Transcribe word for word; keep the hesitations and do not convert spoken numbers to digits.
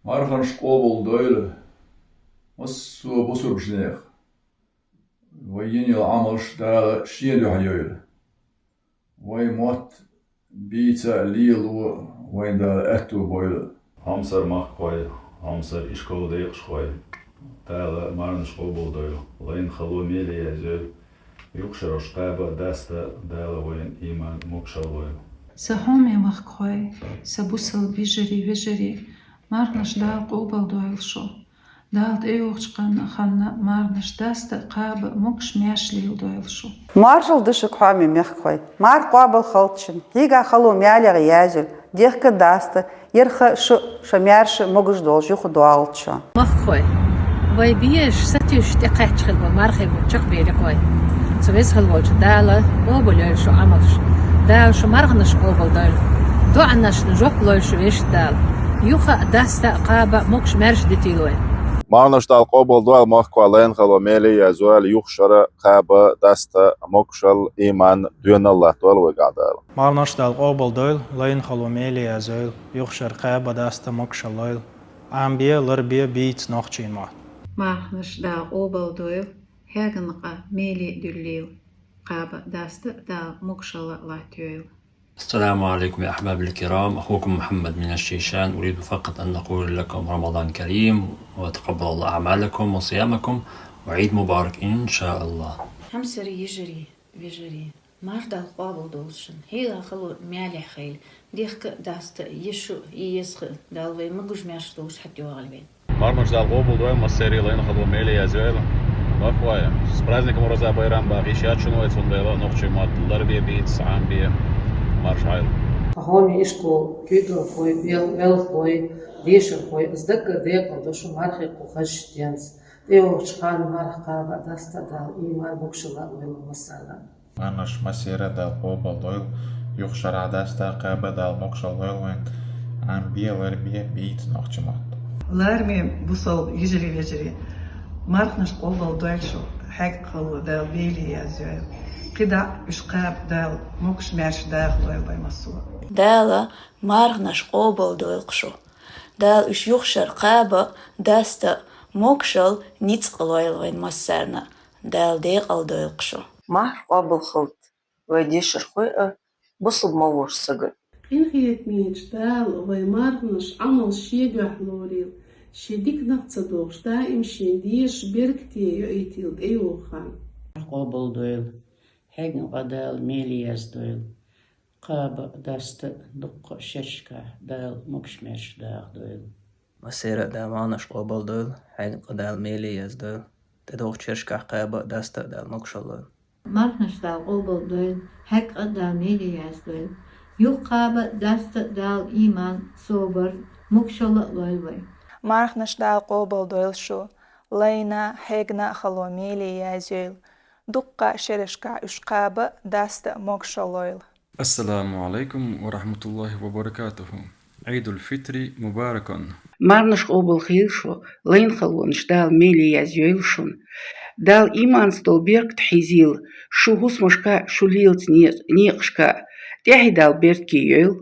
Марханаш къобалдойла массо а бусалба нехан. Вай йина йола Ӏамалш Дала Шен дуьхьа йойла. Вай мотт бийца а, лело а вайна Дала аьтто бойла. Хьомсара махкахой, хьомсара ишколан декъашхой, Дала марханаш къобалдойла, лайна хало меле язйойла, юха шераш кхаба а, даста а Дала вайна иман, могашал лойла. Са хьоме махкахой, са бусалба йижарий, вежарий, марханаш Дала къобалдойла шун. Дала тӀейогӀучу ханна, ханна марханаш даста а, кхаба а, могаш-маьрша леладойла шун. Маршалла ду шуьга, хьоме мехкахой, марха къобалхалда шун, хьегна хало мелехь язйойла, дехка а, даста а, ярх а, шуьра а, ша маьрша а, могаш долуш юха догӀалда шун. Махкахой, вай безаш, сатуьйсуш тӀекхаьчна хилла болу мархий бутт чекхбелира вай. Цу веза хилла волчу Дала къобалйойла шун Ӏамалш. Дала шун марханаш къобалдойла. ДоӀанашна жоп лойла шун вешан Дала. Юха а, даста а, кхаба а, могаш-маьрша дитийла вай. Марханаш Дала къобалдойла, махкахой, лайна хало меле язйойла, юха шераш кхаба а, даста а, могашалла, иман, доьналла латтадойла вайгахь Дала. Марханаш Дала къобалдойла, лайна хало меле язйойла, юха шераш кхаба а, даста а, могашалла лойла. Ӏамабе а, ларбе а бийца нохчийн мотт. Марханаш Дала къобалдойла, хьегна къа меле а дуьллийла, кхаба а, даста а Дала могашалла латтайойла. السلام عليكم يا أحباب الكرام، أخوكم محمد من الشيشان، أريد فقط أن أقول لكم رمضان كريم، وتقبل الله أعمالكم وصيامكم، وعيد مبارك إن شاء الله. Хьомсара йижарий, вежарий, марха Дала къобалдойла шун, хьегна хало мелехь хуьлийла, дехка а, даста а, я шу а, я еза а, Дала вай могаш-маьрша долуш хьатӀайогӀийла вай. Марханаш Дала къобалдойла, массеран а лайна хало меле язйойла. Махкахой, с праздником Ураза-байрам боху, йиш яц шуна вай цундела, нохчийн мотт ларбе а, бийца а, Ӏамабе а, марша Ӏойла. Хьоме ишколан куьйгалхой, бел-, белхалой, дешархой, аса даггара декъалдо шун мархий кху хазачу денца. ТӀейогӀучу ханна марха кхаба а, даста а Дала иман, могашалла лойла массарна. Марханаш массеран а Дала къобалдойла, юха шераш даста а, кхаба а Дала могашалла лойла вайна, Ӏамабе а, ларбе а бийца нохчийн мотт. Лараме бусалба йижарий, вежарий, марханаш къобалдойла шун, хьегна хало Дала меле язйойла, кхидӀа а уьш кхаба а Дала могаш-маьрша дахалойла вай массо а. Дала марханаш къобалдойла шун. Дала уьш юха шераш кхаба а, даста а, могашалла, ницкъ лойла вайна массарна. Дала декъалдойла шун. Марха къобалхалда вай дешархой а, бусалба ма волуш сага а. Къинхетамечу Дала вай марханаш, Ӏамалш Шен дуьхьа лорийла, Шен диканах ца дохуш, даим Шен дезаш, беркате йоуьйтийла тӀейогӀу хан. Къобалдойла, хьегна къа Дала меле яздойла, кхаба а, даста а дуккха а шерашкахь Дала могаш-маьрша дахадойла. Массеран а Дала марханаш къобалдойла, хьегна къа Дала меле яздойла, тӀедогӀучу шерашкахь кхаба а, даста а Дала могашалла лойла. Марханаш Дала къобалдойла, хьегна къа Дала меле яздойла, юха кхаба а, даста а Дала иман, собар, могашалла а лойла вай. Марханаш Дала къобалдойла шун, лайна а, хьегна а хало меле язйойла, дуккха а шерашкахь уьш кхаба а, даста а могашалла лойла. السلام عليكم ورحمة الله وبركاته. عيد الفطر مبارك. Марханаш къобалхийла шун, лайна халонаш Дала меле язйойла шуна. Дала иманца долу беркат хьийзийла шун хӀусамашка а, шун лелачу не-, некъашка а. ТӀаьхье Дала беркате йойла.